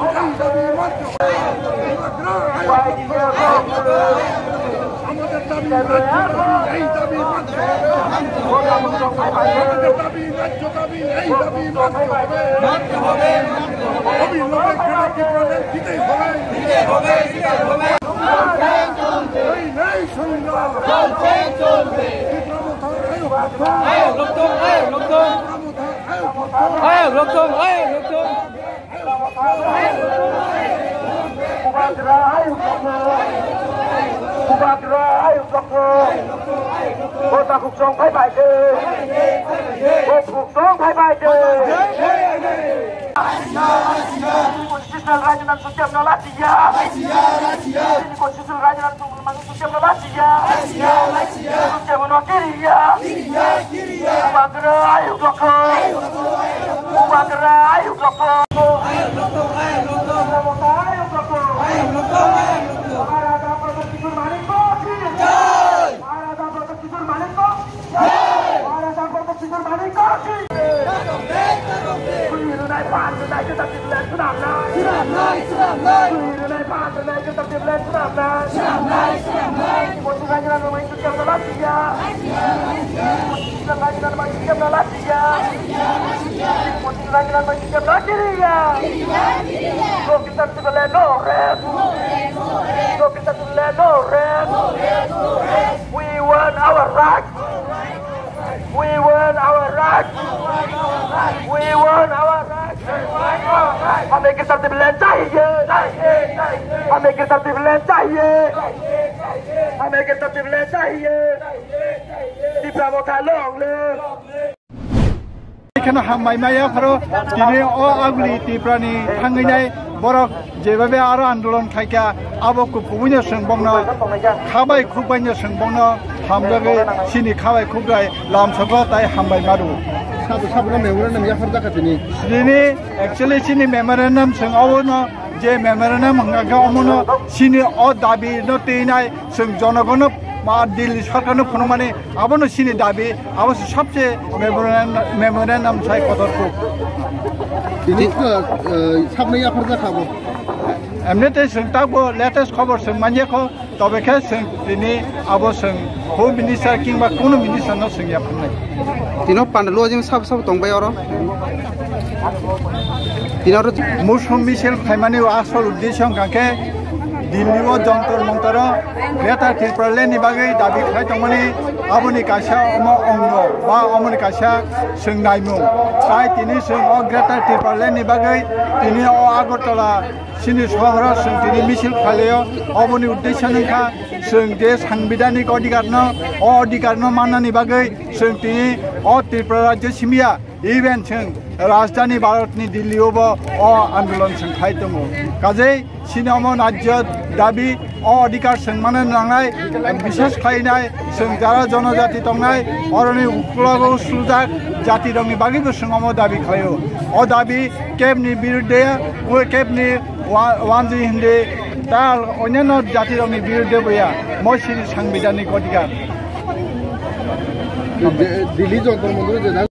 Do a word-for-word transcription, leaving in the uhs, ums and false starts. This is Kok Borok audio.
এই দাবি মানতে হবে। আমাদের দাবি রাজ্য দাবি, এই দাবি মানতে হবে। আমাদের দাবি রাজ্য দাবি, এই দাবি মানতে হবে। অবিলম্বে গ্রেটার ত্রিপুরাল্যান্ড দিতেই হবে। এই নেই সংগ্রাম। ত্রিপুরা মথা আয়োগ গঠন। ত্রিপুরা মথা আয়োগ গঠন। Bubagra ayuk dokno. Bubagra ayuk dokno. Bo takhuk chong phai phai de. Bo khuk chong phai phai de. Constitutional right nam sujam na latia. Constitutional right nam sujam na latia. Sujam no kiriya. Bubagra ayuk dokno. Bubagra ayuk dokno. Ayuk dokno. Maharaja Pradyut Kishore Manik ko ki jai. Maharaja Pradyut Kishore Manik ko ki jai. Maharaja Pradyut Kishore Manik ko ki jai. Swi rwnai phan rwnai kwtal Tipraland swnamnai. Swi rwnai phan rwnai kwtal Tipraland swnamnai. Motwi Ranjana Rwai sujam na latia. Motwi Ranjana Rwai sujam na latia. Motwi Ranjana Rwai sujam na kiriya. No Greater Tipraland, no rest. No Greater Tipraland, no rest. We want our right. We want our right. We want our right. हमें Greater Tipraland चाहिए. हमें Greater Tipraland चाहिए. हमें Greater Tipraland चाहिए. Tipra Motha long live. Ekheno hambai maya pharo tini o aguli Tiprani thangwinai borok jebabe aro andolon khaikha, abo kubuino chwng bongno khabai khukbaino chwng bongno hamjagwi chini khabai khukbai lamsogo tai hambai maru. Sabo, sabo no memorandum yaphar jakha tini. Tini actually chini memorandum chwng obono je memorandum hwnkha khe omono chini o dabi no twinai chwng jonogono ma Delhi sorkarno phunukmani abono chini dabi, abo se sabse memorandum, memorandum sai kotor kuk. Tini, eh, sabnai yaphar jakha bo. Emni tei chwng takbo latest khobor chwng manya kho, tobe khe chwng tini abo chwng Home Minister kingba kunu minister no chwng yapharnai. Tino panda lua jeng sabo sabo tong bai oro. Tino oro mushum misil khaimani asol uddesho hwnkha khe Delhi o Jantar Mantar o Greater Tipraland ni bagwi dabi khlai tongmani aboni kaisa omo ongno ba omoni kaisa chwng naimung. Tai tini chwng o Greater Tipraland ni bagwi tini o Agartala chini sohoro chwng tini misil khlaio. Oboni uddesho wngkha chwng je sangbidhanik odhikar no, o odhikar no mannani bagwi chwng tini o Tripura rajyo simiya, even chwng rajdhani Bharatni Delhi o bo o andolon chwng khai tongo. Kajei chini omo najya dabi o odhikar chwng mano nangnai, bishes khlainai chwng jara jonojati tongnai, oroni uklogo sujak jati rokni bagwi bo chwng omo dabi khlaio. O dabi kebni birudde, o kebni wa-, wanji hindi tal onyanno jati rokni birudde boya, mo chini sangbidhanik odhikar. Delhi Jantar Mantar o je